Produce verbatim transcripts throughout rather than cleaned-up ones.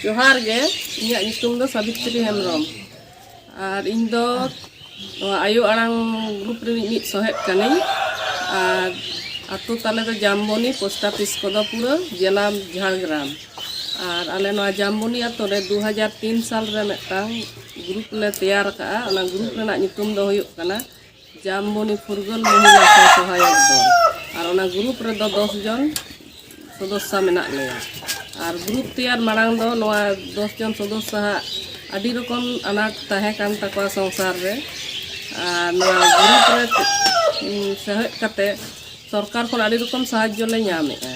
ᱡᱚᱦᱟᱨ ᱜᱮ᱾ ᱤᱧᱟᱹᱜ ᱧᱩᱛᱩᱢ ᱫᱚ ᱥᱟᱵᱤᱛᱨᱤ ᱦᱮᱢᱵᱨᱚᱢ᱾ ᱟᱨ ᱤᱧ ᱫᱚ ᱱᱚᱣᱟ ᱟᱭᱳ ᱟᱲᱟᱝ ᱜᱨᱩᱯ ᱨᱤᱱᱤᱡ ᱢᱤᱫ ᱥᱚᱦᱮᱫ ᱠᱟᱹᱱᱟᱹᱧ᱾ ᱟᱨ ᱟᱛᱳ ᱛᱟᱞᱮ ᱫᱚ ᱡᱟᱢᱵᱚᱱᱤ, ᱯᱳᱥᱴ ᱚᱯᱷᱤᱥ ᱠᱚᱫᱚ ᱯᱩᱨᱟᱹ ᱡᱮᱞᱟ ᱡᱷᱟᱲᱜᱨᱟᱢ᱾ ᱟᱨ ᱟᱞᱮ ᱱᱚᱣᱟ ᱡᱟᱢᱵᱚᱱᱤ ᱟᱛᱳ ᱨᱮ ᱫᱩ ᱦᱟᱡᱟᱨ ᱛᱤᱱ ᱥᱟᱞ ᱨᱮ ᱢᱤᱫᱴᱟᱝ ᱜᱨᱩᱯ ᱞᱮ ᱛᱮᱭᱟᱨ ᱟᱠᱟᱫᱼᱟ᱾ ᱚᱱᱟ ᱜᱨᱩᱯ ᱨᱮᱱᱟᱜ ᱧᱩᱛᱩᱢ ᱫᱚ ᱦᱩᱭᱩᱜ ᱠᱟᱱᱟ ᱡᱟᱢᱵᱚᱱᱤ ᱯᱷᱩᱨᱜᱟᱹᱞ ᱢᱚᱦᱤᱞᱟ ᱥᱚᱦᱟᱭᱚᱠ ᱫᱚᱞ᱾ ᱟᱨ ᱚᱱᱟ ᱜᱨᱩᱯ ᱨᱮᱫᱚ ᱫᱚᱥ ᱡᱚᱱ ᱥᱚᱫᱚᱥᱥᱟ ᱢᱮᱱᱟᱜ ᱞᱮᱭᱟ᱾ ᱟᱨ ᱜᱨᱩᱯ ᱛᱮᱭᱟᱨ ᱢᱟᱲᱟᱝ ᱫᱚ ᱱᱚᱣᱟ ᱫᱚᱥ ᱡᱚᱱ ᱥᱚᱫᱚᱥᱥᱟᱣᱟᱜ ᱟᱹᱰᱤ ᱨᱚᱠᱚᱢ ᱟᱱᱟᱴ ᱛᱟᱦᱮᱸ ᱠᱟᱱ ᱛᱟᱠᱚᱣᱟ ᱥᱚᱝᱥᱟᱨ ᱨᱮ᱾ ᱟᱨ ᱱᱚᱣᱟ ᱜᱨᱩᱯ ᱨᱮ, ᱩᱸ, ᱥᱮᱞᱮᱫ ᱠᱟᱛᱮ ᱥᱚᱨᱠᱟᱨ ᱠᱷᱚᱱ ᱟᱹᱰᱤ ᱨᱚᱠᱚᱢ ᱥᱟᱦᱟᱡᱽᱡᱚ ᱞᱮ ᱧᱟᱢᱮᱫᱼᱟ᱾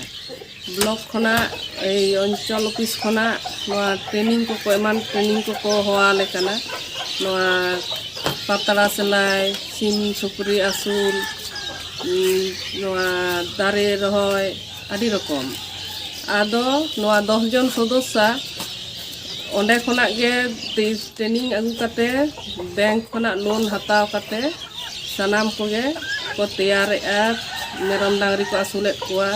ᱵᱞᱚᱠ ᱠᱷᱚᱱᱟᱜ, ᱮᱭ ᱚᱧᱪᱚᱞ ᱚᱯᱷᱤᱥ ᱠᱷᱚᱱᱟᱜ ᱱᱚᱣᱟ ᱴᱨᱮᱱᱤᱝ ᱠᱚᱠᱚ, ᱮᱢᱟᱱ ᱴᱨᱮᱱᱤᱝ ᱠᱚᱠᱚ ᱦᱚᱦᱚᱣᱟᱞᱮ ᱠᱟᱱᱟ᱾ ᱱᱚᱣᱟ ᱯᱟᱛᱲᱟ ᱥᱮᱞᱟᱭ, ᱥᱤᱢ ᱥᱩᱠᱨᱤ ᱟᱹᱥᱩᱞ, ᱩᱸ, ᱱᱚᱣᱟ ᱫᱟᱨᱮ ᱨᱚᱦᱚᱭ, ᱟᱹᱰᱤ ᱨᱚᱠᱚᱢ᱾ ᱟᱫᱚ ᱱᱚᱣᱟ ᱫᱚᱥ ᱡᱚᱱ ᱥᱚᱫᱚᱥᱥᱟ ᱚᱸᱰᱮ ᱠᱷᱚᱱᱟᱜ ᱜᱮ ᱴᱨᱮᱱᱤᱝ ᱟᱹᱜᱩ ᱠᱟᱛᱮ, ᱵᱮᱝᱠ ᱠᱷᱚᱱᱟᱜ ᱞᱳᱱ ᱦᱟᱛᱟᱣ ᱠᱟᱛᱮ ᱥᱟᱱᱟᱢ ᱠᱚᱜᱮ ᱠᱚ ᱛᱮᱭᱟᱨᱮᱜᱼᱟ, ᱢᱮᱨᱚᱢ ᱰᱟᱝᱨᱤ ᱠᱚ ᱟᱹᱥᱩᱞᱮᱫ ᱠᱚᱣᱟ,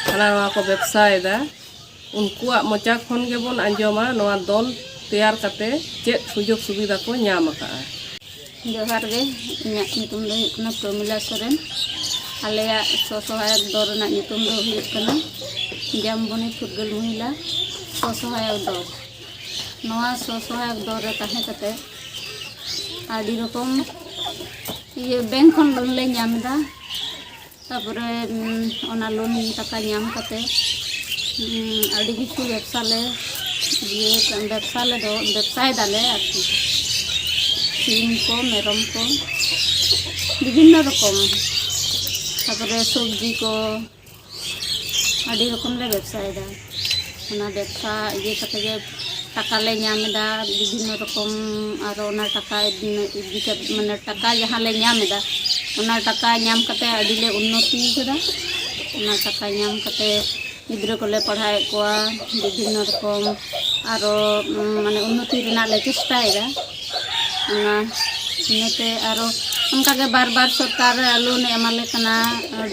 ᱦᱟᱱᱟ ᱱᱚᱣᱟ ᱠᱚ ᱵᱮᱵᱽᱥᱟᱭᱮᱫᱟ᱾ ᱩᱱᱠᱩᱣᱟᱜ ᱢᱚᱪᱟ ᱠᱷᱚᱱ ᱜᱮᱵᱚᱱ ᱟᱸᱡᱚᱢᱟ ᱱᱚᱣᱟ ᱫᱚᱞ ᱛᱮᱭᱟᱨ ᱠᱟᱛᱮ ᱪᱮᱫ ᱥᱩᱡᱳᱜᱽ ᱥᱩᱵᱤᱫᱷᱟ ᱠᱚ ᱧᱟᱢ ᱟᱠᱟᱫᱼᱟ᱾ ᱡᱚᱦᱟᱨ ᱜᱮ, ᱤᱧᱟᱹᱜ ᱧᱩᱛᱩᱢ ᱫᱚ ᱦᱩᱭᱩᱜ ᱠᱟᱱᱟ ᱯᱨᱚᱢᱤᱞᱟ ᱥᱚᱨᱮᱱ᱾ ᱟᱞᱮᱭᱟᱜ ᱥᱚ-ᱥᱚᱦᱟᱭᱚᱠ ᱫᱚᱞ ᱨᱮᱱᱟᱜ ᱧᱩᱛᱩᱢ ᱫᱚ ᱦᱩᱭᱩᱜ ᱠᱟᱱᱟ ᱡᱟᱢᱵᱚᱱᱤ ᱯᱷᱩᱨᱜᱟᱹᱞ ᱢᱚᱦᱤᱞᱟ ᱥᱚ-ᱥᱚᱦᱟᱭᱚᱠ ᱫᱚᱞ᱾ ᱱᱚᱣᱟ ᱥᱚ-ᱥᱚᱦᱟᱭᱚᱠ ᱫᱚᱞ ᱨᱮ ᱛᱟᱦᱮᱸ ᱠᱟᱛᱮ ᱟᱹᱰᱤ ᱨᱚᱠᱚᱢ ᱤᱭᱟᱹ ᱵᱮᱝᱠ ᱠᱷᱚᱱ ᱞᱳᱱ ᱞᱮ ᱧᱟᱢ ᱮᱫᱟ᱾ ᱛᱟᱯᱚᱨᱮ, ᱩᱸ, ᱚᱱᱟ ᱞᱳᱱ ᱴᱟᱠᱟ ᱧᱟᱢ ᱠᱟᱛᱮ, ᱩᱸ, ᱟᱹᱰᱤ ᱠᱤᱪᱷᱩ ᱵᱮᱵᱽᱥᱟ ᱞᱮ, ᱤᱭᱟᱹ, ᱵᱮᱵᱽᱥᱟ ᱞᱮ ᱫᱚ, ᱵᱮᱵᱽᱥᱟᱭ ᱫᱟᱞᱮ ᱟᱨᱠᱤ᱾ ᱥᱤᱢ ᱠᱚ, ᱢᱮᱨᱚᱢ ᱠᱚ, ᱵᱤᱵᱷᱤᱱᱱᱚ ᱨᱚᱠᱚᱢ᱾ ᱛᱟᱯᱚᱨᱮ ᱥᱚᱵᱽᱡᱤ ᱠᱚ, ᱟᱹᱰᱤ ᱨᱚᱠᱚᱢ ᱞᱮ ᱵᱮᱵᱽᱥᱟᱭᱮᱫᱟ᱾ ᱚᱱᱟ ᱵᱮᱵᱽᱥᱟ ᱤᱭᱟᱹ ᱠᱟᱛᱮ ᱜᱮ ᱴᱟᱠᱟ ᱞᱮ ᱧᱟᱢ ᱮᱫᱟ, ᱵᱤᱵᱷᱤᱱᱱᱚ ᱨᱚᱠᱚᱢ᱾ ᱟᱨᱚ ᱚᱱᱟ ᱴᱟᱠᱟ ᱤᱫᱤ ᱠᱟᱛᱮ, ᱢᱟᱱᱮ, ᱴᱟᱠᱟ ᱡᱟᱦᱟᱸ ᱞᱮ ᱧᱟᱢ ᱮᱫᱟ, ᱚᱱᱟ ᱴᱟᱠᱟ ᱧᱟᱢ ᱠᱟᱛᱮ ᱟᱹᱰᱤ ᱞᱮ ᱩᱱᱱᱚᱛᱤ ᱠᱟᱫᱟ᱾ ᱚᱱᱟ ᱴᱟᱠᱟ ᱧᱟᱢ ᱠᱟᱛᱮ ᱜᱤᱫᱽᱨᱟᱹ ᱠᱚᱞᱮ ᱯᱟᱲᱦᱟᱣᱮᱫ ᱠᱚᱣᱟ, ᱵᱤᱵᱷᱤᱱᱱᱚ ᱨᱚᱠᱚᱢ ᱟᱨᱚ, ᱩᱢ, ᱢᱟᱱᱮ, ᱩᱱᱱᱚᱛᱤ ᱨᱮᱱᱟᱜ ᱞᱮ ᱪᱮᱥᱴᱟᱭᱮᱫᱟ᱾ ᱚᱱᱟ, ᱤᱱᱟᱹᱛᱮ ᱟᱨᱚ ᱚᱱᱠᱟᱜᱮ ᱵᱟᱨ ᱵᱟᱨ ᱥᱚᱨᱠᱟᱨ ᱞᱳᱱ ᱮ ᱮᱢᱟᱞᱮ ᱠᱟᱱᱟ,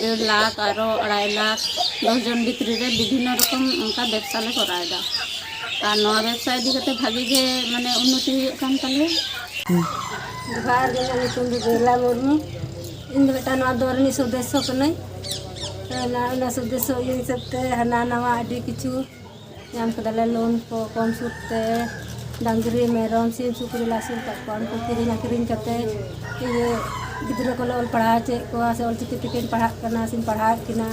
ᱰᱮᱲ ᱞᱟᱠᱷ, ᱟᱨᱚ ᱟᱲᱟᱭ ᱞᱟᱠᱷ, ᱫᱚᱥ ᱡᱚᱱ ᱵᱷᱤᱛᱨᱤ ᱨᱮ ᱵᱤᱵᱷᱤᱱᱱᱚ ᱨᱚᱠᱚᱢ ᱚᱱᱠᱟ ᱵᱮᱵᱽᱥᱟ ᱞᱮ ᱠᱚᱨᱟᱣᱮᱫᱟ᱾ ᱟᱨ ᱱᱚᱣᱟ ᱵᱮᱵᱽᱥᱟ ᱤᱫᱤ ᱠᱟᱛᱮ ᱵᱷᱟᱜᱮ ᱜᱮ, ᱢᱟᱱᱮ, ᱩᱱᱱᱚᱛᱤ ᱦᱩᱭᱩᱜ ᱠᱟᱱ ᱛᱟᱞᱮᱭᱟ᱾ ᱡᱚᱦᱟᱨ ᱜᱮ, ᱤᱧᱟᱹᱜ ᱧᱩᱛᱩᱢ ᱫᱚ ᱵᱮᱦᱞᱟ ᱢᱩᱨᱢᱩ᱾ ᱤᱧ ᱫᱚ ᱢᱤᱫᱴᱟᱝ ᱱᱚᱣᱟ ᱫᱚᱞ ᱨᱤᱱᱤᱡ ᱥᱚᱫᱚᱥᱥᱚ ᱠᱟᱹᱱᱟᱹᱧ᱾ ᱚᱱᱟ, ᱚᱱᱟ ᱥᱚᱫᱚᱥᱥᱚ ᱤᱭᱟᱹ ᱦᱤᱥᱟᱹᱵ ᱛᱮ ᱦᱟᱱᱟ ᱱᱟᱣᱟ ᱟᱹᱰᱤ ᱠᱤᱪᱷᱩ ᱧᱟᱢ ᱠᱟᱫᱟᱞᱮ, ᱞᱳᱱ ᱠᱚ ᱠᱚᱢ ᱥᱩᱫ ᱛᱮ᱾ ᱰᱟᱝᱨᱤ, ᱢᱮᱨᱚᱢ, ᱥᱤᱢ, ᱥᱩᱠᱨᱤ ᱞᱮ ᱟᱹᱥᱩᱞ ᱠᱟᱜ ᱠᱚᱣᱟ, ᱩᱱᱠᱩ ᱠᱤᱨᱤᱧ ᱟᱹᱠᱷᱨᱤᱧ ᱠᱟᱛᱮ ᱤᱭᱟᱹ ᱜᱤᱫᱽᱨᱟᱹ ᱠᱚᱞᱮ ᱚᱞ ᱯᱟᱲᱦᱟᱣ ᱦᱚᱪᱚᱭᱮᱫ ᱠᱚᱣᱟ, ᱥᱮ ᱚᱞ ᱪᱤᱠᱤ ᱛᱮᱠᱤᱱ ᱯᱟᱲᱦᱟᱜ ᱠᱟᱱᱟ, ᱥᱮᱧ ᱯᱟᱲᱦᱟᱣᱮᱫ ᱠᱤᱱᱟ᱾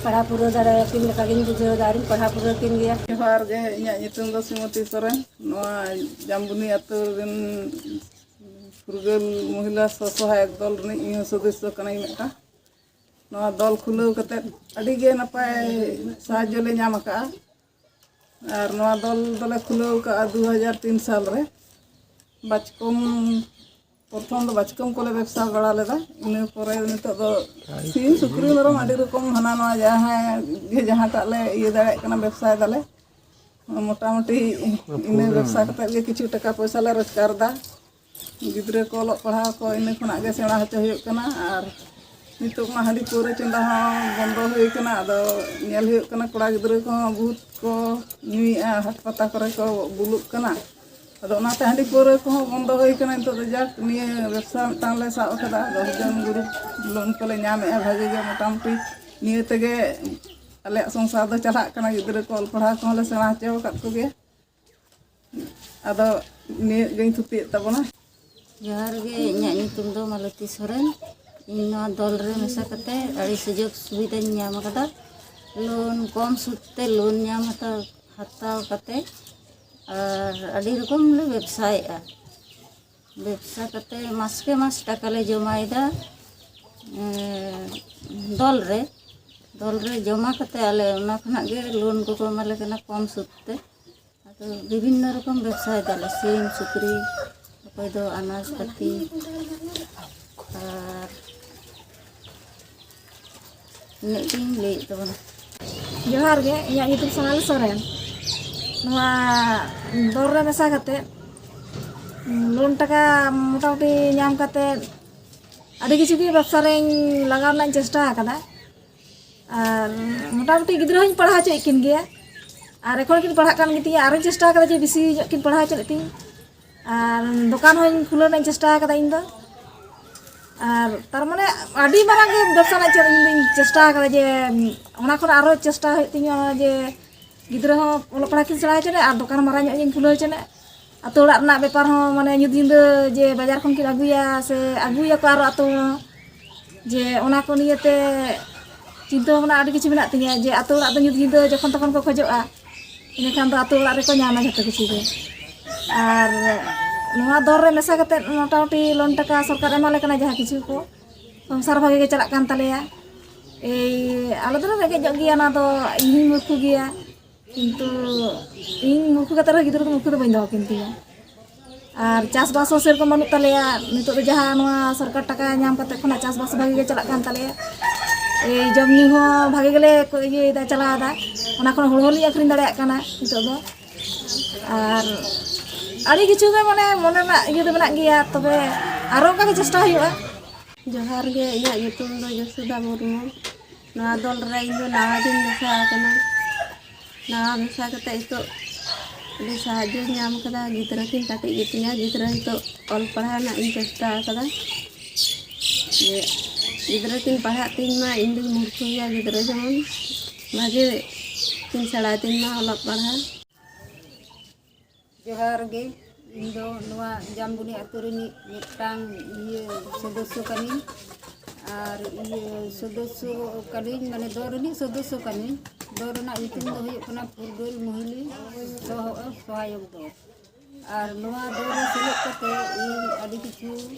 ᱯᱟᱲᱦᱟᱣ ᱯᱩᱨᱟᱹᱣ ᱫᱟᱲᱮᱭᱟᱠᱤᱱ ᱞᱮᱠᱟᱜᱤᱧ ᱵᱩᱡᱷᱟᱹᱣ ᱮᱫᱟ, ᱟᱨᱤᱧ ᱯᱟᱲᱦᱟᱣ ᱯᱩᱨᱟᱹᱣ ᱠᱤᱱ ᱜᱮᱭᱟ᱾ ᱡᱚᱦᱟᱨ ᱜᱮ, ᱤᱧᱟᱹᱜ ᱧᱩᱛᱩᱢ ᱫᱚ ᱥᱤᱢᱚᱛᱤ ᱥᱚᱨᱮᱱ᱾ ᱱᱚᱣᱟ ᱡᱟᱢᱵᱩᱱᱤ ᱟᱹᱛᱩ ᱨᱮᱱ ᱯᱷᱩᱨᱜᱟᱹᱞ ᱢᱚᱦᱤᱞᱟ ᱥᱚ-, ᱥᱚᱦᱟᱭᱚᱠ ᱫᱚᱞ ᱨᱤᱱᱤᱡ ᱤᱧ ᱦᱚᱸ ᱥᱚᱫᱚᱥᱥᱚ ᱠᱟᱹᱱᱟᱹᱧ ᱢᱤᱫᱴᱟᱝ᱾ ᱱᱚᱣᱟ ᱫᱚᱞ ᱠᱷᱩᱞᱟᱹᱣ ᱠᱟᱛᱮᱫ ᱟᱹᱰᱤ ᱜᱮ ᱱᱟᱯᱟᱭ ᱥᱟᱦᱟᱡᱽᱡᱚ ᱞᱮ ᱧᱟᱢ ᱟᱠᱟᱫᱼᱟ᱾ ᱟᱨ ᱱᱚᱣᱟ ᱫᱚᱞ ᱫᱚᱞᱮ ᱠᱷᱩᱞᱟᱹᱣ ᱟᱠᱟᱫᱼᱟ ᱫᱩ ᱦᱟᱡᱟᱨ ᱛᱤᱱ ᱥᱟᱞ ᱨᱮ᱾ ᱵᱟᱪᱠᱚᱢ, ᱯᱨᱚᱛᱷᱚᱢ ᱫᱚ ᱵᱟᱪᱠᱚᱢ ᱠᱚᱞᱮ ᱵᱮᱵᱽᱥᱟ ᱵᱟᱲᱟ ᱞᱮᱫᱟ, ᱤᱱᱟᱹ ᱯᱚᱨᱮ ᱱᱤᱛᱚᱜ ᱫᱚ ᱥᱤᱢ, ᱥᱩᱠᱨᱤ, ᱢᱮᱨᱚᱢ, ᱟᱹᱰᱤ ᱨᱚᱠᱚᱢ ᱦᱟᱱᱟ ᱱᱚᱣᱟ ᱡᱟᱦᱟᱸᱭ ᱜᱮ ᱡᱟᱦᱟᱸᱴᱟᱜ ᱞᱮ ᱤᱭᱟᱹ ᱫᱟᱲᱮᱭᱟᱜ ᱠᱟᱱᱟ, ᱵᱮᱵᱽᱥᱟᱭ ᱫᱟᱞᱮ᱾ ᱢᱚᱴᱟᱢᱩᱴᱤ ᱤᱱᱟᱹ ᱵᱮᱵᱽᱥᱟ ᱠᱟᱛᱮᱫ ᱜᱮ ᱠᱤᱪᱷᱩ ᱴᱟᱠᱟ ᱯᱚᱭᱥᱟ ᱞᱮ ᱨᱳᱡᱽᱜᱟᱨ ᱮᱫᱟ᱾ ᱜᱤᱫᱽᱨᱟᱹ ᱠᱚ ᱚᱞᱚᱜ ᱯᱟᱲᱦᱟᱣ ᱠᱚ ᱤᱱᱟᱹ ᱠᱷᱚᱱᱟᱜ ᱜᱮ ᱥᱮᱬᱟ ᱦᱚᱪᱚ ᱦᱩᱭᱩᱜ ᱠᱟᱱᱟ᱾ ᱟᱨ ᱱᱤᱛᱚᱜ ᱢᱟ ᱦᱟᱺᱰᱤ ᱯᱟᱹᱣᱨᱟᱹ ᱪᱚᱸᱫᱟ ᱦᱚᱸ ᱵᱚᱱᱫᱚ ᱦᱩᱭ ᱠᱟᱱᱟ᱾ ᱟᱫᱚ ᱧᱮᱞ ᱦᱩᱭᱩᱜ ᱠᱟᱱᱟ, ᱠᱚᱲᱟ ᱜᱤᱫᱽᱨᱟᱹ ᱠᱚᱦᱚᱸ ᱵᱚᱦᱩᱛ ᱠᱚ ᱧᱩᱭᱮᱫᱼᱟ, ᱦᱟᱴ ᱯᱟᱛᱟ ᱠᱚᱨᱮ ᱠᱚ ᱵᱩᱞᱩᱜ ᱠᱟᱱᱟ᱾ ᱟᱫᱚ ᱚᱱᱟᱛᱮ ᱦᱟᱺᱰᱤ ᱯᱟᱹᱣᱨᱟᱹ ᱠᱚᱦᱚᱸ ᱵᱚᱱᱫᱚ ᱦᱩᱭ ᱠᱟᱱᱟ᱾ ᱱᱤᱛᱚᱜ ᱫᱚ ᱡᱟᱠ, ᱱᱤᱭᱟᱹ ᱵᱮᱵᱽᱥᱟ ᱢᱤᱫᱴᱟᱝ ᱞᱮ ᱥᱟᱵ ᱟᱠᱟᱫᱟ, ᱫᱚᱥ ᱡᱚᱱ ᱜᱨᱩᱯ ᱞᱳᱱ ᱠᱚᱞᱮ ᱧᱟᱢᱮᱫᱼᱟ ᱵᱷᱟᱜᱮ ᱜᱮ᱾ ᱢᱚᱴᱟᱢᱩᱴᱤ ᱱᱤᱭᱟᱹ ᱛᱮᱜᱮ ᱟᱞᱮᱭᱟᱜ ᱥᱚᱝᱥᱟᱨ ᱫᱚ ᱪᱟᱞᱟᱜ ᱠᱟᱱᱟ᱾ ᱜᱤᱫᱽᱨᱟᱹ ᱠᱚ ᱚᱞ ᱯᱟᱲᱦᱟᱣ ᱠᱚᱦᱚᱸ ᱞᱮ ᱥᱮᱬᱟ ᱦᱚᱪᱚ ᱟᱠᱟᱫ ᱠᱚᱜᱮᱭᱟ᱾ ᱟᱫᱚ ᱱᱤᱭᱟᱹ ᱜᱮᱧ ᱛᱷᱩᱛᱤᱭᱮᱫ ᱛᱟᱵᱚᱱᱟ᱾ ᱡᱚᱦᱟᱨ ᱜᱮ, ᱤᱧᱟᱹᱜ ᱧᱩᱛᱩᱢ ᱫᱚ ᱢᱟᱞᱚᱛᱤ ᱥᱚᱨᱮᱱ᱾ ᱤᱧ ᱱᱚᱣᱟ ᱫᱚᱞ ᱨᱮ ᱢᱮᱥᱟ ᱠᱟᱛᱮ ᱟᱹᱰᱤ ᱥᱩᱡᱳᱜᱽ ᱥᱩᱵᱤᱫᱷᱟᱧ ᱧᱟᱢ ᱟᱠᱟᱫᱟ᱾ ᱞᱳᱱ, ᱠᱚᱢ ᱥᱩᱫ ᱛᱮ ᱞᱳᱱ ᱧᱟᱢ ᱦᱟᱛᱟᱣ, ᱦᱟᱛᱟᱣ ᱠᱟᱛᱮ ᱟᱨ ᱟᱹᱰᱤ ᱨᱚᱠᱚᱢ ᱞᱮ ᱵᱮᱵᱽᱥᱟᱭᱮᱫᱼᱟ᱾ ᱵᱮᱵᱽᱥᱟ ᱠᱟᱛᱮ ᱢᱟᱥ ᱠᱮ ᱢᱟᱥ ᱴᱟᱠᱟ ᱞᱮ ᱡᱚᱢᱟᱭᱮᱫᱟ, ᱮᱸ, ᱫᱚᱞ ᱨᱮ᱾ ᱫᱚᱞ ᱨᱮ ᱡᱚᱢᱟ ᱠᱟᱛᱮ ᱟᱞᱮ ᱚᱱᱟ ᱠᱷᱚᱱᱟᱜ ᱜᱮ ᱞᱳᱱ ᱠᱚᱠᱚ ᱮᱢᱟᱞᱮ ᱠᱟᱱᱟ ᱠᱚᱢ ᱥᱩᱫ ᱛᱮ᱾ ᱟᱫᱚ ᱵᱤᱵᱷᱤᱱᱱᱚ ᱨᱚᱠᱚᱢ ᱵᱮᱵᱽᱥᱟᱭ ᱫᱟᱞᱮ, ᱥᱤᱢ, ᱥᱩᱠᱨᱤ, ᱚᱠᱚᱭ ᱫᱚ ᱟᱱᱟᱡᱽ ᱯᱟᱹᱛᱤ, ᱟᱨ ᱤᱱᱟᱹᱜ ᱜᱤᱧ ᱞᱟᱹᱭᱮᱫ ᱛᱟᱵᱚᱱᱟ᱾ ᱡᱚᱦᱟᱨ ᱜᱮ, ᱤᱧᱟᱹᱜ ᱧᱩᱛᱩᱢ ᱥᱳᱱᱟᱞᱤ ᱥᱚᱨᱮᱱ᱾ ᱱᱚᱣᱟ ᱫᱚᱞ ᱨᱮ ᱢᱮᱥᱟ ᱠᱟᱛᱮ ᱞᱳᱱ ᱴᱟᱠᱟ ᱢᱚᱴᱟᱢᱩᱴᱤ ᱧᱟᱢ ᱠᱟᱛᱮ ᱟᱹᱰᱤ ᱠᱤᱪᱷᱩ ᱜᱮ ᱵᱮᱵᱽᱥᱟ ᱨᱮᱧ ᱞᱟᱜᱟᱣ ᱨᱮᱱᱟᱜ ᱤᱧ ᱪᱮᱥᱴᱟ ᱟᱠᱟᱫᱟ᱾ ᱟᱨ ᱢᱚᱴᱟᱢᱩᱴᱤ ᱜᱤᱫᱽᱨᱟᱹ ᱦᱚᱸᱧ ᱯᱟᱲᱦᱟᱣ ᱦᱚᱪᱚᱭᱮᱫ ᱠᱤᱱ ᱜᱮᱭᱟ᱾ ᱟᱨ ᱮᱠᱷᱚᱱ ᱠᱤᱱ ᱯᱟᱲᱦᱟᱜ ᱠᱟᱱ ᱜᱮᱛᱤᱧᱟ, ᱟᱨᱚᱧ ᱪᱮᱥᱴᱟ ᱟᱠᱟᱫᱟ ᱡᱮ ᱵᱮᱥᱤ ᱧᱚᱜ ᱠᱤᱱ ᱯᱟᱲᱦᱟᱣ ᱦᱚᱪᱚ ᱞᱮᱫ ᱛᱤᱧ᱾ ᱟᱨ ᱫᱚᱠᱟᱱ ᱦᱚᱸᱧ ᱠᱷᱩᱞᱟᱹᱣ ᱨᱮᱱᱟᱜ ᱤᱧ ᱪᱮᱥᱴᱟ ᱟᱠᱟᱫᱟ ᱤᱧ ᱫᱚ᱾ ᱟᱨ ᱛᱟᱨ ᱢᱟᱱᱮ ᱟᱹᱰᱤ ᱢᱟᱨᱟᱝ ᱜᱮ ᱵᱮᱵᱽᱥᱟ ᱨᱮᱱᱟᱜ ᱪᱮᱫ ᱤᱧ ᱫᱩᱧ ᱪᱮᱥᱴᱟ ᱟᱠᱟᱫᱟ ᱡᱮ ᱚᱱᱟ ᱠᱷᱚᱱ ᱟᱨᱚ ᱪᱮᱥᱴᱟ ᱦᱩᱭᱩᱜ ᱛᱤᱧᱟ ᱡᱮ ᱜᱤᱫᱽᱨᱟᱹ ᱦᱚᱸ ᱚᱞᱚᱜ ᱯᱟᱲᱦᱟᱜ ᱠᱤᱱ ᱥᱮᱬᱟ ᱦᱚᱪᱚ ᱟᱨ ᱫᱚᱠᱟᱱ ᱢᱟᱨᱟᱝ ᱧᱚᱜ ᱜᱤᱧ ᱠᱷᱩᱞᱟᱹᱣ ᱦᱚᱪᱚ᱾ ᱟᱛᱳ ᱚᱲᱟᱜ ᱨᱮᱱᱟᱜ ᱵᱮᱯᱟᱨ ᱦᱚᱸ ᱢᱟᱱᱮ ᱧᱤᱫᱟᱹ ᱧᱤᱫᱟᱹ ᱡᱮ ᱵᱟᱡᱟᱨ ᱠᱷᱚᱱ ᱠᱤᱱ ᱟᱹᱜᱩᱭᱟ ᱥᱮ ᱟᱹᱜᱩᱭᱟᱠᱚ ᱟᱨᱚ ᱟᱛᱳ ᱦᱚᱲ, ᱡᱮ ᱚᱱᱟ ᱠᱚ ᱱᱤᱭᱮᱛᱮ ᱪᱤᱱᱛᱟᱹ ᱵᱷᱟᱵᱽᱱᱟ ᱟᱹᱰᱤ ᱠᱤᱪᱷᱩ ᱢᱮᱱᱟᱜ ᱛᱤᱧᱟᱹ ᱡᱮ ᱟᱛᱳ ᱚᱲᱟᱜ ᱫᱚ ᱧᱤᱫᱟᱹ ᱧᱤᱫᱟᱹ ᱡᱚᱠᱷᱚᱱ ᱛᱚᱠᱷᱚᱱ ᱠᱚ ᱠᱷᱚᱡᱚᱜᱼᱟ, ᱤᱱᱟᱹᱠᱷᱟᱱ ᱫᱚ ᱟᱛᱳ ᱚᱲᱟᱜ ᱨᱮᱠᱚ ᱧᱟᱢᱟ ᱡᱷᱚᱛᱚ ᱠᱤᱪᱷᱩ ᱜᱮ᱾ ᱟᱨ ᱱᱚᱣᱟ ᱫᱚᱨ ᱨᱮ ᱢᱮᱥᱟ ᱠᱟᱛᱮᱫ ᱢᱚᱴᱟᱢᱩᱴᱤ ᱞᱳᱱ ᱴᱟᱠᱟ ᱥᱚᱨᱠᱟᱨ ᱮᱢᱟᱞᱮ ᱠᱟᱱᱟ ᱡᱟᱦᱟᱸ ᱠᱤᱪᱷᱩ ᱠᱚ, ᱥᱚᱝᱥᱟᱨ ᱵᱷᱟᱜᱮ ᱜᱮ ᱪᱟᱞᱟᱜ ᱠᱟᱱ ᱛᱟᱞᱮᱭᱟ᱾ ᱮᱭ ᱟᱞᱮ ᱫᱚᱞᱮ ᱨᱮᱸᱜᱮᱡ ᱧᱚᱜ ᱜᱮᱭᱟ, ᱚᱱᱟ ᱫᱚ ᱤᱧ ᱦᱚᱸᱧ ᱢᱩᱨᱠᱷᱩ ᱜᱮᱭᱟ, ᱠᱤᱱᱛᱩ ᱤᱧ ᱢᱩᱨᱠᱷᱩ ᱠᱟᱛᱮ ᱨᱮᱦᱚᱸ ᱜᱤᱫᱽᱨᱟᱹ ᱫᱚ ᱢᱩᱨᱠᱷᱩ ᱫᱚ ᱵᱟᱹᱧ ᱫᱚᱦᱚ ᱠᱤᱱ ᱛᱤᱧᱟ᱾ ᱟᱨ ᱪᱟᱥᱵᱟᱥ ᱦᱚᱸ ᱥᱮᱨᱚᱠᱚᱢ ᱵᱟᱹᱱᱩᱜ ᱛᱟᱞᱮᱭᱟ᱾ ᱱᱤᱛᱚᱜ ᱫᱚ ᱡᱟᱦᱟᱸ ᱱᱚᱣᱟ ᱥᱚᱨᱠᱟᱨ ᱴᱟᱠᱟ ᱧᱟᱢ ᱠᱟᱛᱮ ᱠᱷᱚᱱᱟᱜ ᱪᱟᱥᱵᱟᱥ ᱵᱷᱟᱜᱮ ᱜᱮ ᱪᱟᱞᱟᱜ ᱠᱟᱱ ᱛᱟᱞᱮᱭᱟ᱾ ᱮᱭ ᱡᱚᱢ ᱧᱩ ᱦᱚᱸ ᱵᱷᱟᱜᱮ ᱜᱮᱞᱮ ᱠᱚ ᱤᱭᱟᱹᱭᱮᱫᱟ, ᱪᱟᱞᱟᱣᱮᱫᱟ᱾ ᱚᱱᱟ ᱠᱷᱚᱱ ᱦᱩᱲᱩ ᱦᱚᱸᱞᱤᱧ ᱟᱹᱠᱷᱨᱤᱧ ᱫᱟᱲᱮᱭᱟᱜ ᱠᱟᱱᱟ ᱱᱤᱛᱚᱜ ᱫᱚ᱾ ᱟᱨ ᱟᱹᱰᱤ ᱠᱤᱪᱷᱩ ᱜᱮ ᱢᱟᱱᱮ ᱢᱚᱱᱮ ᱨᱮᱱᱟᱜ ᱤᱭᱟᱹ ᱫᱚ ᱢᱮᱱᱟᱜ ᱜᱮᱭᱟ, ᱛᱚᱵᱮ ᱟᱨᱚ ᱚᱱᱠᱟ ᱜᱮ ᱪᱮᱥᱴᱟ ᱦᱩᱭᱩᱜᱼᱟ᱾ ᱡᱚᱦᱟᱨ ᱜᱮ, ᱤᱧᱟᱹᱜ ᱧᱩᱛᱩᱢ ᱫᱚ ᱡᱚᱥᱳᱫᱟ ᱢᱩᱨᱢᱩ᱾ ᱱᱚᱣᱟ ᱫᱚᱞ ᱨᱮ ᱤᱧ ᱫᱚ ᱱᱟᱣᱟ ᱜᱤᱧ ᱢᱮᱥᱟ ᱟᱠᱟᱱᱟ᱾ ᱱᱟᱣᱟ ᱢᱮᱥᱟ ᱠᱟᱛᱮ ᱱᱤᱛᱚᱜ ᱟᱹᱰᱤ ᱥᱟᱦᱟᱡᱽᱡᱚᱧ ᱧᱟᱢ ᱠᱟᱫᱟ᱾ ᱜᱤᱫᱽᱨᱟᱹ ᱠᱤᱱ ᱠᱟᱹᱴᱤᱡ ᱜᱮᱛᱤᱧᱟ, ᱜᱤᱫᱽᱨᱟᱹ ᱱᱤᱛᱚᱜ ᱚᱞ ᱯᱟᱲᱦᱟᱣ ᱨᱮᱱᱟᱜ ᱤᱧ ᱪᱮᱥᱴᱟ ᱟᱠᱟᱫᱟ᱾ ᱡᱮ ᱜᱤᱫᱽᱨᱟᱹ ᱠᱤᱱ ᱯᱟᱲᱦᱟᱜ ᱛᱤᱧ ᱢᱟ, ᱤᱧ ᱫᱩᱧ ᱢᱩᱨᱠᱷᱩ ᱜᱮᱭᱟ, ᱜᱤᱫᱽᱨᱟᱹ ᱡᱮᱢᱚᱱ ᱵᱷᱟᱜᱮ ᱠᱤᱱ ᱥᱮᱬᱟᱭ ᱛᱤᱧ ᱢᱟ ᱚᱞᱚᱜ ᱯᱟᱲᱦᱟᱣ᱾ ᱡᱚᱦᱟᱨ ᱜᱮ, ᱤᱧ ᱫᱚ ᱱᱚᱣᱟ ᱡᱟᱢᱵᱩᱱᱤ ᱟᱹᱛᱩ ᱨᱤᱱᱤᱡ ᱢᱤᱫᱴᱟᱝ ᱤᱭᱟᱹ ᱥᱚᱫᱚᱥᱥᱚ ᱠᱟᱹᱱᱟᱹᱧ᱾ ᱟᱨ ᱤᱭᱟᱹ ᱥᱚᱫᱚᱥᱥᱚ ᱠᱟᱹᱱᱟᱹᱧ, ᱢᱟᱱᱮ ᱫᱚᱞ ᱨᱤᱱᱤᱡ ᱥᱚᱫᱚᱥᱥᱚ ᱠᱟᱹᱱᱟᱹᱧ᱾ ᱫᱚᱞ ᱨᱮᱱᱟᱜ ᱧᱩᱛᱩᱢ ᱫᱚ ᱦᱩᱭᱩᱜ ᱠᱟᱱᱟ ᱯᱷᱩᱨᱜᱟᱹᱞ ᱢᱚᱦᱤᱞᱤ ᱥᱚᱦᱚ-, ᱥᱚᱦᱟᱭᱚᱠ ᱫᱚᱞ᱾ ᱟᱨ ᱱᱚᱣᱟ ᱫᱚᱞ ᱨᱮ ᱥᱮᱞᱮᱫ ᱠᱟᱛᱮ ᱤᱧ ᱟᱹᱰᱤ ᱠᱤᱪᱷᱩ,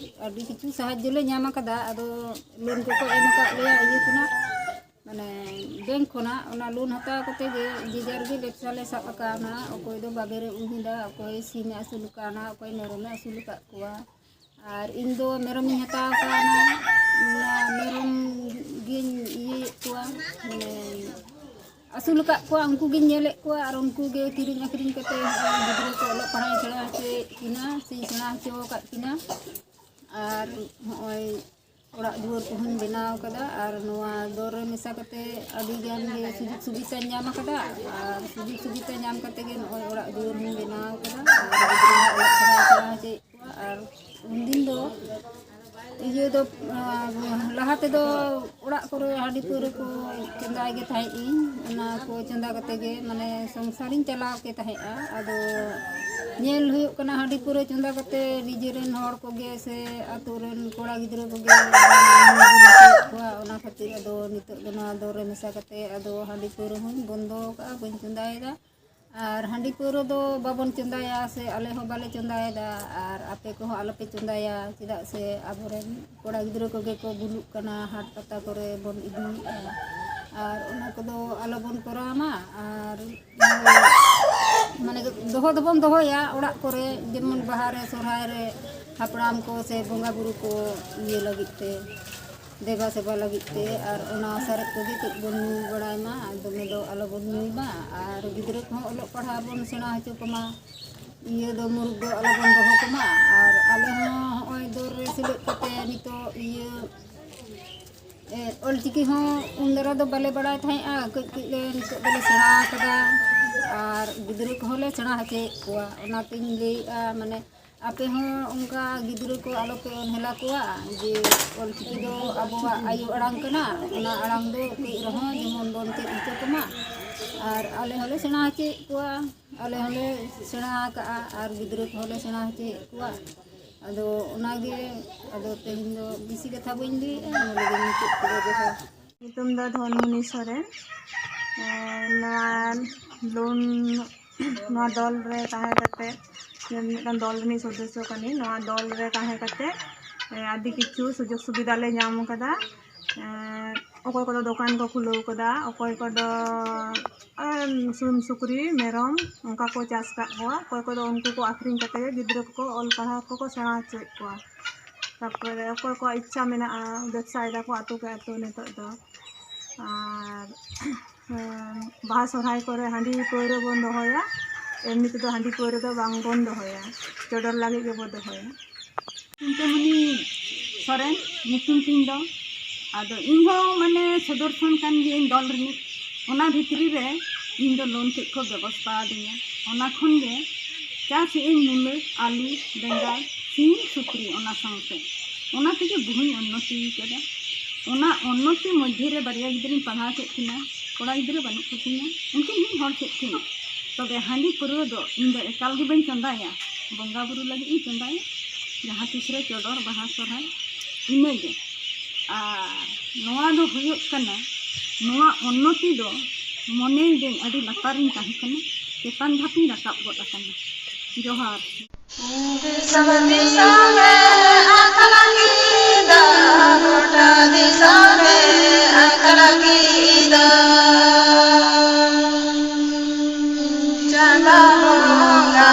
ᱟᱹᱰᱤ ᱠᱤᱪᱷᱩ ᱥᱟᱦᱟᱡᱽᱡᱚ ᱞᱮ ᱧᱟᱢ ᱟᱠᱟᱫᱟ᱾ ᱟᱫᱚ ᱞᱳᱱ ᱠᱚᱠᱚ ᱮᱢ ᱟᱠᱟᱫ ᱞᱮᱭᱟ ᱤᱭᱟᱹ ᱠᱷᱚᱱᱟᱜ, ᱢᱟᱱᱮ ᱵᱮᱝᱠ ᱠᱷᱚᱱᱟᱜ ᱚᱱᱟ ᱞᱳᱱ ᱦᱟᱛᱟᱣ ᱠᱟᱛᱮ ᱜᱮ ᱡᱮ ᱡᱟᱨ ᱜᱮ ᱵᱮᱵᱽᱥᱟ ᱞᱮ ᱥᱟᱵ ᱟᱠᱟᱫᱼᱟ᱾ ᱚᱠᱚᱭ ᱫᱚ ᱵᱟᱵᱮᱨᱮ ᱩᱢ ᱮᱫᱟ, ᱚᱠᱚᱭ ᱥᱤᱢᱮ ᱟᱹᱥᱩᱞ ᱟᱠᱟᱫᱼᱟ, ᱚᱠᱚᱭ ᱢᱮᱨᱚᱢᱮ ᱟᱹᱥᱩᱞ ᱟᱠᱟᱫ ᱠᱚᱣᱟ᱾ ᱟᱨ ᱤᱧ ᱫᱚ ᱢᱮᱨᱚᱢᱤᱧ ᱦᱟᱛᱟᱣ ᱟᱠᱟᱫᱼᱟ, ᱚᱱᱟ ᱢᱮᱨᱚᱢ ᱜᱤᱧ ᱤᱭᱟᱹᱭᱮᱫ ᱠᱚᱣᱟ, ᱢᱟᱱᱮ ᱟᱹᱥᱩᱞ ᱟᱠᱟᱫ ᱠᱚᱣᱟ, ᱩᱱᱠᱩ ᱜᱤᱧ ᱧᱮᱞᱮᱫ ᱠᱚᱣᱟ᱾ ᱟᱨ ᱩᱱᱠᱩ ᱜᱮ ᱠᱤᱨᱤᱧ ᱟᱹᱠᱷᱨᱤᱧ ᱠᱟᱛᱮ ᱱᱚᱜᱼᱚᱭ ᱜᱤᱫᱽᱨᱟᱹ ᱠᱚ ᱚᱞᱚᱜ ᱯᱟᱲᱦᱟᱣ ᱤᱧ ᱥᱮᱬᱟ ᱦᱚᱪᱚᱭᱮᱫ ᱠᱤᱱᱟ, ᱥᱮᱧ ᱥᱮᱬᱟ ᱦᱚᱪᱚ ᱟᱠᱟᱫ ᱠᱤᱱᱟ᱾ ᱟᱨ ᱱᱚᱜᱼᱚᱭ ᱚᱲᱟᱜ ᱫᱩᱣᱟᱹᱨ ᱠᱚᱦᱚᱸᱧ ᱵᱮᱱᱟᱣ ᱠᱟᱫᱟ᱾ ᱟᱨ ᱱᱚᱣᱟ ᱫᱚᱞ ᱨᱮ ᱢᱮᱥᱟ ᱠᱟᱛᱮ ᱟᱹᱰᱤ ᱜᱟᱱ ᱜᱮ ᱥᱩᱡᱳᱜᱽ ᱥᱩᱵᱤᱫᱷᱟᱧ ᱧᱟᱢ ᱠᱟᱫᱟ᱾ ᱟᱨ ᱥᱩᱡᱳᱜᱽ ᱥᱩᱵᱤᱫᱷᱟ ᱧᱟᱢ ᱠᱟᱛᱮ ᱜᱮ ᱱᱚᱜᱼᱚᱭ ᱚᱲᱟᱜ ᱫᱩᱣᱟᱹᱨ ᱦᱚᱸᱧ ᱵᱮᱱᱟᱣ ᱠᱟᱫᱟ᱾ ᱟᱨ ᱜᱤᱫᱽᱨᱟᱹ ᱦᱚᱸ ᱚᱞᱚᱜ ᱯᱟᱲᱦᱟᱣ ᱥᱮᱬᱟ ᱦᱚᱪᱚᱭᱮᱫ ᱠᱚᱣᱟ᱾ ᱟᱨ ᱩᱱᱫᱤᱱ ᱫᱚ ᱤᱭᱟᱹ ᱫᱚ, ᱟᱨ ᱞᱟᱦᱟ ᱛᱮᱫᱚ ᱚᱲᱟᱜ ᱠᱚᱨᱮ ᱦᱟᱺᱰᱤ ᱯᱟᱹᱣᱨᱟᱹ ᱠᱚ ᱪᱚᱸᱫᱟᱭ ᱜᱮ ᱛᱟᱦᱮᱸᱫ ᱤᱧ᱾ ᱚᱱᱟ ᱠᱚ ᱪᱚᱸᱫᱟ ᱠᱟᱛᱮ ᱜᱮ ᱢᱟᱱᱮ ᱥᱚᱝᱥᱟᱨᱤᱧ ᱪᱟᱞᱟᱣ ᱠᱮ ᱛᱟᱦᱮᱸᱫᱼᱟ᱾ ᱟᱫᱚ ᱧᱮᱞ ᱦᱩᱭᱩᱜ ᱠᱟᱱᱟ, ᱦᱟᱺᱰᱤ ᱯᱟᱹᱣᱨᱟᱹ ᱪᱚᱸᱫᱟ ᱠᱟᱛᱮ ᱱᱤᱡᱮᱨᱮᱱ ᱦᱚᱲ ᱠᱚᱜᱮ ᱥᱮ ᱟᱛᱳ ᱨᱮᱱ ᱠᱚᱲᱟ ᱜᱤᱫᱽᱨᱟᱹ ᱠᱚᱜᱮ ᱧᱩ ᱵᱩᱞ ᱦᱚᱪᱚᱭᱮᱫ ᱠᱚᱣᱟ᱾ ᱚᱱᱟ ᱠᱷᱟᱹᱛᱤᱨ ᱟᱫᱚ ᱱᱤᱛᱚᱜ ᱫᱚ ᱱᱚᱣᱟ ᱫᱚᱞ ᱨᱮ ᱢᱮᱥᱟ ᱠᱟᱛᱮ ᱟᱫᱚ ᱦᱟᱺᱰᱤ ᱯᱟᱹᱣᱨᱟᱹ ᱦᱚᱸᱧ ᱵᱚᱱᱫᱚ ᱟᱠᱟᱫᱼᱟ, ᱵᱟᱹᱧ ᱪᱚᱸᱫᱟᱭᱮᱫᱟ᱾ ᱟᱨ ᱦᱟᱺᱰᱤ ᱯᱟᱹᱣᱨᱟᱹ ᱫᱚ ᱵᱟᱵᱚᱱ ᱪᱚᱸᱫᱟᱭᱟ ᱥᱮ ᱟᱞᱮ ᱦᱚᱸ ᱵᱟᱞᱮ ᱪᱚᱸᱫᱟᱭᱮᱫᱟ᱾ ᱟᱨ ᱟᱯᱮ ᱠᱚᱦᱚᱸ ᱟᱞᱚᱯᱮ ᱪᱚᱸᱫᱟᱭᱟ, ᱪᱮᱫᱟᱜ ᱥᱮ ᱟᱵᱚᱨᱮᱱ ᱠᱚᱲᱟ ᱜᱤᱫᱽᱨᱟᱹ ᱠᱚᱜᱮ ᱠᱚ ᱵᱩᱞᱩᱜ ᱠᱟᱱᱟ, ᱦᱟᱴ ᱯᱟᱛᱟ ᱠᱚᱨᱮ ᱵᱚᱱ ᱤᱫᱤᱭᱮᱫᱼᱟ᱾ ᱟᱨ ᱚᱱᱟ ᱠᱚᱫᱚ ᱟᱞᱚᱵᱚᱱ ᱠᱚᱨᱟᱣ ᱢᱟ᱾ ᱟᱨ ᱢᱟᱱᱮ ᱫᱚᱦᱚ ᱫᱚᱵᱚᱱ ᱫᱚᱦᱚᱭᱟ ᱚᱲᱟᱜ ᱠᱚᱨᱮ, ᱡᱮᱢᱚᱱ ᱵᱟᱦᱟ ᱨᱮ, ᱥᱚᱦᱨᱟᱭ ᱨᱮ ᱦᱟᱯᱲᱟᱢ ᱠᱚ ᱥᱮ ᱵᱚᱸᱜᱟ ᱵᱩᱨᱩ ᱠᱚ ᱤᱭᱟᱹ ᱞᱟᱹᱜᱤᱫ ᱛᱮ, ᱫᱮᱵᱟ ᱥᱮᱵᱟ ᱞᱟᱹᱜᱤᱫ ᱛᱮ᱾ ᱟᱨ ᱚᱱᱟ ᱥᱟᱨᱮᱡ ᱠᱚᱜᱮ ᱠᱟᱹᱡ ᱵᱚᱱ ᱧᱩ ᱵᱟᱲᱟᱭ ᱢᱟ, ᱟᱨ ᱫᱚᱢᱮ ᱫᱚ ᱟᱞᱚᱵᱚᱱ ᱧᱩᱭ ᱢᱟ᱾ ᱟᱨ ᱜᱤᱫᱽᱨᱟᱹ ᱠᱚᱦᱚᱸ ᱚᱞᱚᱜ ᱯᱟᱲᱦᱟᱣ ᱵᱚᱱ ᱥᱮᱬᱟ ᱦᱚᱪᱚ ᱠᱚᱢᱟ, ᱤᱭᱟᱹ ᱫᱚ ᱢᱩᱨᱩᱠ ᱫᱚ ᱟᱞᱚᱵᱚᱱ ᱫᱚᱦᱚ ᱠᱚᱢᱟ᱾ ᱟᱨ ᱟᱞᱮ ᱦᱚᱸ ᱦᱚᱸᱜᱼᱚᱭ ᱫᱚᱞ ᱨᱮ ᱥᱮᱞᱮᱫ ᱠᱟᱛᱮ ᱱᱤᱛᱚᱜ ᱤᱭᱟᱹ ᱮ, ᱚᱞᱪᱤᱠᱤ ᱦᱚᱸ ᱩᱱ ᱫᱟᱨᱟ ᱫᱚ ᱵᱟᱞᱮ ᱵᱟᱲᱟᱭ ᱛᱟᱦᱮᱸᱫᱼᱟ, ᱠᱟᱹᱡ ᱠᱟᱹᱡ ᱞᱮ ᱱᱤᱛᱚᱜ ᱫᱚᱞᱮ ᱥᱮᱬᱟ ᱟᱠᱟᱫᱟ᱾ ᱟᱨ ᱜᱤᱫᱽᱨᱟᱹ ᱠᱚᱦᱚᱸ ᱞᱮ ᱥᱮᱬᱟ ᱦᱚᱪᱚᱭᱮᱫ ᱠᱚᱣᱟ᱾ ᱚᱱᱟᱛᱤᱧ ᱞᱟᱹᱭᱮᱫᱼᱟ, ᱢᱟᱱᱮ ᱟᱯᱮ ᱦᱚᱸ ᱚᱱᱠᱟ ᱜᱤᱫᱽᱨᱟᱹ ᱠᱚ ᱟᱞᱚᱯᱮ ᱚᱱᱦᱮᱞᱟ ᱠᱚᱣᱟ ᱡᱮ ᱚᱞᱪᱤᱠᱤ ᱫᱚ ᱟᱵᱚᱣᱟᱜ ᱟᱭᱳ ᱟᱲᱟᱝ ᱠᱟᱱᱟ, ᱚᱱᱟ ᱟᱲᱟᱝ ᱫᱚ ᱠᱟᱹᱡ ᱨᱮᱦᱚᱸ ᱡᱮᱢᱚᱱ ᱵᱚᱱ ᱪᱮᱫ ᱦᱚᱪᱚ ᱠᱚᱢᱟ᱾ ᱟᱨ ᱟᱞᱮ ᱦᱚᱸᱞᱮ ᱥᱮᱬᱟ ᱦᱚᱪᱚᱭᱮᱫ ᱠᱚᱣᱟ, ᱟᱞᱮ ᱦᱚᱸᱞᱮ ᱥᱮᱬᱟ ᱟᱠᱟᱫᱼᱟ᱾ ᱟᱨ ᱜᱤᱫᱽᱨᱟᱹ ᱠᱚᱦᱚᱸᱞᱮ ᱥᱮᱬᱟ ᱦᱚᱪᱚᱭᱮᱫ ᱠᱚᱣᱟ᱾ ᱟᱫᱚ ᱚᱱᱟᱜᱮ, ᱟᱫᱚ ᱛᱮᱦᱮᱧ ᱫᱚ ᱵᱮᱥᱤ ᱠᱟᱛᱷᱟ ᱵᱟᱹᱧ ᱞᱟᱹᱭᱮᱫᱼᱟ, ᱱᱚᱰᱮ ᱜᱮ ᱢᱩᱪᱟᱹᱫ ᱠᱮᱫᱟ᱾ ᱡᱚᱦᱟᱨ᱾ ᱧᱩᱛᱩᱢ ᱫᱚ ᱫᱷᱚᱱᱢᱩᱱᱤ ᱥᱚᱨᱮᱱ᱾ ᱮᱸ, ᱱᱚᱣᱟ ᱞᱳᱱ, ᱱᱚᱣᱟ ᱫᱚᱞ ᱨᱮ ᱛᱟᱦᱮᱸ ᱠᱟᱛᱮ, ᱢᱤᱫᱴᱟᱝ ᱫᱚᱞ ᱨᱤᱱᱤᱡ ᱥᱚᱫᱚᱥᱥᱚ ᱠᱟᱹᱱᱟᱹᱧ᱾ ᱱᱚᱣᱟ ᱫᱚᱞ ᱨᱮ ᱛᱟᱦᱮᱸ ᱠᱟᱛᱮ, ᱮᱸ, ᱟᱹᱰᱤ ᱠᱤᱪᱷᱩ ᱥᱩᱡᱳᱜᱽ ᱥᱩᱵᱤᱫᱷᱟ ᱞᱮ ᱧᱟᱢ ᱠᱟᱫᱟ᱾ ᱮᱸ, ᱚᱠᱚᱭ ᱠᱚᱫᱚ ᱫᱚᱠᱟᱱ ᱠᱚ ᱠᱷᱩᱞᱟᱹᱣ ᱠᱟᱫᱟ, ᱚᱠᱚᱭ ᱠᱚᱫᱚ, ᱮᱸ, ᱥᱤᱢ ᱥᱩᱠᱨᱤ ᱢᱮᱨᱚᱢ ᱚᱱᱠᱟ ᱠᱚ ᱪᱟᱥ ᱠᱟᱜ ᱠᱚᱣᱟ, ᱚᱠᱚᱭ ᱠᱚᱫᱚ ᱩᱱᱠᱩ ᱠᱚ ᱟᱠᱷᱨᱤᱧ ᱠᱟᱛᱮ ᱜᱮ ᱜᱤᱫᱽᱨᱟᱹ ᱠᱚᱠᱚ ᱚᱞ ᱯᱟᱲᱦᱟᱣ ᱠᱚᱠᱚ ᱥᱮᱬᱟ ᱦᱚᱪᱚᱭᱮᱫ ᱠᱚᱣᱟ᱾ ᱛᱟᱨᱯᱚᱨᱮ ᱚᱠᱚᱭ ᱠᱚᱣᱟᱜ ᱤᱪᱪᱷᱟ ᱢᱮᱱᱟᱜᱼᱟ, ᱵᱮᱵᱽᱥᱟᱭ ᱫᱟᱠᱚ ᱟᱹᱛᱩ ᱠᱮ ᱟᱹᱛᱩ ᱱᱤᱛᱚᱜ ᱫᱚ᱾ ᱟᱨ, ᱮᱸ, ᱵᱟᱦᱟ ᱥᱚᱨᱦᱟᱭ ᱠᱚᱨᱮ ᱦᱟᱺᱰᱤ ᱯᱟᱹᱣᱨᱟᱹ ᱵᱚᱱ ᱫᱚᱦᱚᱭᱟ, ᱮᱢᱱᱤ ᱛᱮᱫᱚ ᱦᱟᱺᱰᱤ ᱯᱟᱹᱣᱨᱟᱹ ᱫᱚ ᱵᱟᱝ ᱵᱚᱱ ᱫᱚᱦᱚᱭᱟ, ᱪᱚᱰᱚᱨ ᱞᱟᱹᱜᱤᱫ ᱜᱮᱵᱚ ᱫᱚᱦᱚᱭᱟ᱾ ᱪᱤᱱᱛᱟᱹᱢᱚᱱᱤ ᱥᱚᱨᱮᱱ ᱧᱩᱛᱩᱢ ᱛᱤᱧ ᱫᱚ᱾ ᱟᱫᱚ ᱤᱧ ᱦᱚᱸ ᱢᱟᱱᱮ ᱥᱚᱫᱚᱨᱥᱚᱱ ᱠᱟᱱ ᱜᱤᱭᱟᱹᱧ ᱫᱚᱞ ᱨᱤᱱᱤᱡ᱾ ᱚᱱᱟ ᱵᱷᱤᱛᱨᱤ ᱨᱮ ᱤᱧ ᱫᱚ ᱞᱳᱱ ᱠᱮᱫ ᱠᱚ ᱵᱮᱵᱚᱥᱛᱷᱟ ᱟᱹᱫᱤᱧᱟ᱾ ᱚᱱᱟ ᱠᱷᱚᱱ ᱜᱮ ᱪᱟᱥ ᱮᱫᱟᱹᱧ ᱢᱩᱞᱟᱹ, ᱟᱹᱞᱩ, ᱵᱮᱸᱜᱟᱲ, ᱥᱤᱢ, ᱥᱩᱠᱨᱤ, ᱚᱱᱟ ᱥᱟᱶᱛᱮ ᱚᱱᱟ ᱛᱮᱜᱮ ᱵᱚᱦᱩᱧ ᱩᱱᱱᱚᱛᱤ ᱠᱟᱫᱟ᱾ ᱚᱱᱟ ᱩᱱᱱᱚᱛᱤ ᱢᱚᱫᱽᱫᱷᱮ ᱨᱮ ᱵᱟᱨᱭᱟ ᱜᱤᱫᱽᱨᱟᱹᱧ ᱯᱟᱲᱦᱟᱣ ᱠᱮᱫ ᱠᱤᱱᱟ᱾ ᱠᱚᱲᱟ ᱜᱤᱫᱽᱨᱟᱹ ᱵᱟᱹᱱᱩᱜ ᱠᱚᱛᱤᱧᱟ, ᱩᱱᱠᱤᱱ ᱦᱚᱸᱧ ᱦᱚᱲ ᱠᱮᱫ ᱠᱤᱱᱟ᱾ ᱛᱚᱵᱮ ᱦᱟᱺᱰᱤ ᱯᱟᱹᱨᱣᱟᱹ ᱫᱚ ᱤᱧ ᱫᱚ ᱮᱠᱟᱞ ᱜᱮ ᱵᱟᱹᱧ ᱪᱚᱸᱫᱟᱭᱟ᱾ ᱵᱚᱸᱜᱟ ᱵᱩᱨᱩ ᱞᱟᱹᱜᱤᱫ ᱤᱧ ᱪᱚᱸᱫᱟᱭᱟ, ᱡᱟᱦᱟᱸ ᱛᱤᱥ ᱨᱮ ᱪᱚᱰᱚᱨ, ᱵᱟᱦᱟ, ᱥᱚᱨᱦᱟᱭ, ᱤᱱᱟᱹᱜᱮ᱾ ᱟᱨ ᱱᱚᱣᱟ ᱫᱚ ᱦᱩᱭᱩᱜ ᱠᱟᱱᱟ, ᱱᱚᱣᱟ ᱩᱱᱱᱚᱛᱤ ᱫᱚ ᱢᱚᱱᱮᱭᱮᱫᱟᱹᱧ ᱟᱹᱰᱤ ᱞᱟᱛᱟᱨ ᱨᱤᱧ ᱛᱟᱦᱮᱸ ᱠᱟᱱᱟ, ᱪᱮᱛᱟᱱ ᱫᱷᱟᱯ ᱤᱧ ᱨᱟᱠᱟᱵ ᱜᱚᱫ ᱟᱠᱟᱱᱟ᱾ ᱡᱚᱦᱟᱨ᱾ ᱫᱤᱥᱚᱢ ᱫᱤᱥᱚᱢ ᱮ ᱟᱠᱷᱲᱟ ᱠᱮᱫᱟ, ᱜᱚᱴᱟ ᱫᱤᱥᱚᱢ ᱮ ᱟᱠᱷᱲᱟ ᱠᱮᱫᱟ᱾ ᱪᱟᱸᱫᱟ ᱵᱚᱸᱜᱟ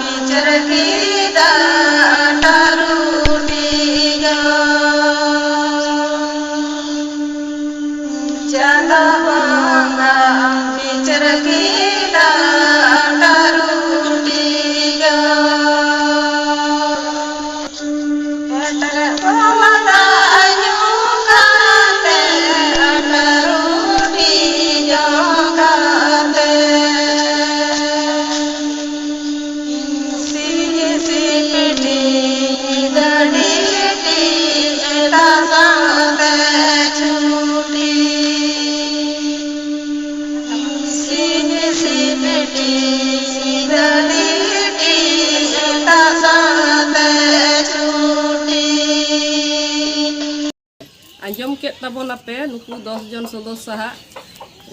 ᱵᱤᱪᱟᱹᱨ ᱠᱮᱫᱟ, ᱟᱴᱷᱟᱨᱚ ᱴᱤ ᱜᱟᱹᱭ᱾ ᱪᱟᱸᱫᱟ ᱵᱚᱸᱜᱟ ᱵᱤᱪᱟᱹᱨ ᱠᱮᱫᱟ, ᱟᱴᱷᱟᱨᱚ ᱴᱤ ᱜᱟᱹᱭ᱾ ᱮᱴᱟᱜ ᱠᱚ ᱢᱟᱛᱟ ᱧᱩ ᱠᱟᱛᱮ, ᱟᱴᱷᱟᱨᱚ ᱴᱤ ᱜᱟᱹᱭ ᱠᱟᱛᱮ᱾ ᱥᱤᱧ ᱥᱤᱯᱤᱴᱤ ᱫᱟᱹᱲᱤ ᱴᱤ ᱮᱴᱟ ᱥᱟᱶᱛᱮ ᱪᱷᱩᱴᱤ᱾ ᱥᱤᱧ ᱥᱤᱯᱤᱴᱤ ᱫᱟᱹᱲᱤ ᱴᱤ ᱮᱴᱟ ᱥᱟᱶᱛᱮ ᱪᱷᱩᱴᱤ᱾ ᱟᱸᱡᱚᱢ ᱠᱮᱫ ᱛᱟᱵᱚᱱᱟᱯᱮ ᱱᱩᱠᱩ ᱫᱚᱥ ᱡᱚᱱ ᱥᱚᱫᱚᱥᱥᱚ ᱦᱟᱜ,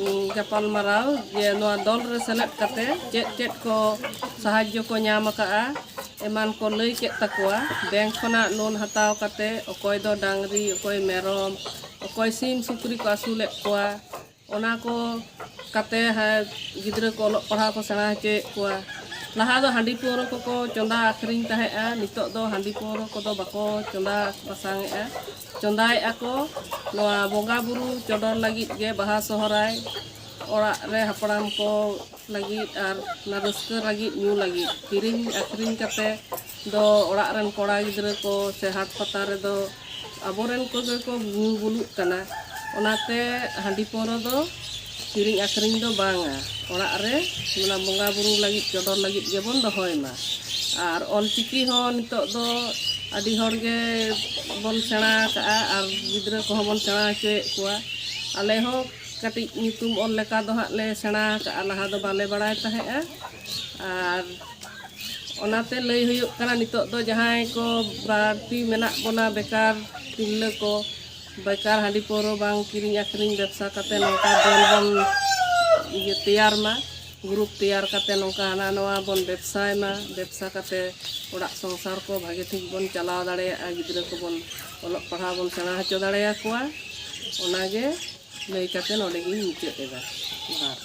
ᱩᱸ, ᱜᱟᱯᱟᱞ ᱢᱟᱨᱟᱣ ᱡᱮ ᱱᱚᱣᱟ ᱫᱚᱞ ᱨᱮ ᱥᱮᱞᱮᱫ ᱠᱟᱛᱮ ᱪᱮᱫ ᱪᱮᱫ ᱠᱚ ᱥᱟᱦᱟᱡᱽᱡᱚ ᱠᱚ ᱧᱟᱢ ᱟᱠᱟᱜᱼᱟ, ᱮᱢᱟᱱ ᱠᱚ ᱞᱟᱹᱭ ᱠᱮᱫ ᱛᱟᱠᱚᱣᱟ᱾ ᱵᱮᱝᱠ ᱠᱷᱚᱱᱟᱜ ᱞᱳᱱ ᱦᱟᱛᱟᱣ ᱠᱟᱛᱮ ᱚᱠᱚᱭ ᱫᱚ ᱰᱟᱝᱨᱤ, ᱚᱠᱚᱭ ᱢᱮᱨᱚᱢ, ᱚᱠᱚᱭ ᱥᱤᱢ ᱥᱩᱠᱨᱤ ᱠᱚ ᱟᱹᱥᱩᱞᱮᱫ ᱠᱚᱣᱟ, ᱚᱱᱟ ᱠᱚ ᱠᱟᱛᱮ ᱦᱮᱸ, ᱜᱤᱫᱽᱨᱟᱹ ᱠᱚ ᱚᱞᱚᱜ ᱯᱟᱲᱦᱟᱣ ᱠᱚ ᱥᱮᱬᱟ ᱦᱚᱪᱚᱭᱮᱫ ᱠᱚᱣᱟ᱾ ᱞᱟᱦᱟ ᱫᱚ ᱦᱟᱺᱰᱤ ᱯᱟᱹᱣᱨᱟᱹ ᱠᱚᱠᱚ ᱪᱚᱸᱫᱟ ᱟᱹᱠᱷᱨᱤᱧ ᱛᱟᱦᱮᱸᱫᱼᱟ, ᱱᱤᱛᱚᱜ ᱫᱚ ᱦᱟᱺᱰᱤ ᱯᱟᱹᱣᱨᱟᱹ ᱠᱚᱫᱚ ᱵᱟᱠᱚ ᱪᱚᱸᱫᱟ ᱵᱟᱥᱟᱝᱮᱫᱼᱟ᱾ ᱪᱚᱸᱫᱟᱭᱮᱫᱼᱟ ᱠᱚ ᱱᱚᱣᱟ ᱵᱚᱸᱜᱟ ᱵᱩᱨᱩ ᱪᱚᱰᱚᱨ ᱞᱟᱹᱜᱤᱫ ᱜᱮ, ᱵᱟᱦᱟ ᱥᱚᱦᱨᱟᱭ, ᱚᱲᱟᱜ ᱨᱮ ᱦᱟᱯᱲᱟᱢ ᱠᱚ ᱞᱟᱹᱜᱤᱫ ᱟᱨ ᱚᱱᱟ ᱨᱟᱹᱥᱠᱟᱹ ᱞᱟᱹᱜᱤᱫ, ᱧᱩ ᱞᱟᱹᱜᱤᱫ᱾ ᱠᱤᱨᱤᱧ ᱟᱹᱠᱷᱨᱤᱧ ᱠᱟᱛᱮ ᱫᱚ ᱚᱲᱟᱜ ᱨᱮᱱ ᱠᱚᱲᱟ ᱜᱤᱫᱽᱨᱟᱹ ᱠᱚ ᱥᱮ ᱦᱟᱴ ᱯᱟᱛᱟ ᱨᱮᱫᱚ ᱟᱵᱚᱨᱮᱱ ᱠᱚᱜᱮ ᱠᱚ ᱧᱩ ᱵᱩᱞᱩᱜ ᱠᱟᱱᱟ᱾ ᱚᱱᱟᱛᱮ ᱦᱟᱺᱰᱤ ᱯᱟᱹᱣᱨᱟᱹ ᱫᱚ ᱠᱤᱨᱤᱧ ᱟᱹᱠᱷᱨᱤᱧ ᱫᱚ ᱵᱟᱝᱟ, ᱚᱲᱟᱜ ᱨᱮ ᱚᱱᱟ ᱵᱚᱸᱜᱟ ᱵᱩᱨᱩ ᱞᱟᱹᱜᱤᱫ, ᱪᱚᱰᱚᱨ ᱞᱟᱹᱜᱤᱫ ᱜᱮᱵᱚᱱ ᱫᱚᱦᱚᱭ ᱢᱟ᱾ ᱟᱨ ᱚᱞ ᱪᱤᱠᱤ ᱦᱚᱸ ᱱᱤᱛᱚᱜ ᱫᱚ ᱟᱹᱰᱤ ᱦᱚᱲ ᱜᱮ ᱵᱚᱱ ᱥᱮᱬᱟ ᱟᱠᱟᱜᱼᱟ ᱟᱨ ᱜᱤᱫᱽᱨᱟᱹ ᱠᱚᱦᱚᱸ ᱵᱚᱱ ᱥᱮᱬᱟ ᱦᱚᱪᱚᱭᱮᱫ ᱠᱚᱣᱟ᱾ ᱟᱞᱮ ᱦᱚᱸ ᱠᱟᱹᱴᱤᱡ ᱧᱩᱛᱩᱢ ᱚᱞ ᱞᱮᱠᱟ ᱫᱚ ᱦᱟᱸᱜ ᱞᱮ ᱥᱮᱬᱟ ᱟᱠᱟᱜᱼᱟ, ᱞᱟᱦᱟ ᱫᱚ ᱵᱟᱞᱮ ᱵᱟᱲᱟᱭ ᱛᱟᱦᱮᱸᱫᱼᱟ᱾ ᱟᱨ ᱚᱱᱟᱛᱮ ᱞᱟᱹᱭ ᱦᱩᱭᱩᱜ ᱠᱟᱱᱟ, ᱱᱤᱛᱚᱜ ᱫᱚ ᱡᱟᱦᱟᱸᱭ ᱠᱚ ᱵᱟᱹᱲᱛᱤ ᱢᱮᱱᱟᱜ ᱵᱚᱱᱟ ᱵᱮᱠᱟᱨ ᱛᱤᱨᱞᱟᱹ ᱠᱚ, ᱵᱮᱠᱟᱨ ᱦᱟᱺᱰᱤ ᱯᱟᱹᱣᱨᱟᱹ ᱵᱟᱝ ᱠᱤᱨᱤᱧ ᱟᱹᱠᱷᱨᱤᱧ ᱵᱮᱵᱽᱥᱟ ᱠᱟᱛᱮ ᱱᱚᱝᱠᱟ ᱫᱚᱞ ᱵᱚᱱ ᱤᱭᱟᱹ ᱛᱮᱭᱟᱨ ᱢᱟ, ᱜᱨᱩᱯ ᱛᱮᱭᱟᱨ ᱠᱟᱛᱮ ᱱᱚᱝᱠᱟ ᱦᱟᱱᱟ ᱱᱚᱣᱟ ᱵᱚᱱ ᱵᱮᱵᱽᱥᱟᱭ ᱢᱟ, ᱵᱮᱵᱽᱥᱟ ᱠᱟᱛᱮ ᱚᱲᱟᱜ ᱥᱚᱝᱥᱟᱨ ᱠᱚ ᱵᱷᱟᱜᱮ ᱴᱷᱤᱠ ᱵᱚᱱ ᱪᱟᱞᱟᱣ ᱫᱟᱲᱮᱭᱟᱜᱼᱟ, ᱜᱤᱫᱽᱨᱟᱹ ᱠᱚᱵᱚᱱ ᱚᱞᱚᱜ ᱯᱟᱲᱦᱟᱣ ᱵᱚᱱ ᱥᱮᱬᱟ ᱦᱚᱪᱚ ᱫᱟᱲᱮᱭᱟᱠᱚᱣᱟ᱾ ᱚᱱᱟᱜᱮ ᱞᱟᱹᱭ ᱠᱟᱛᱮ ᱱᱚᱰᱮ ᱜᱤᱧ ᱢᱩᱪᱟᱹᱫ ᱮᱫᱟ᱾ ᱡᱚᱦᱟᱨ᱾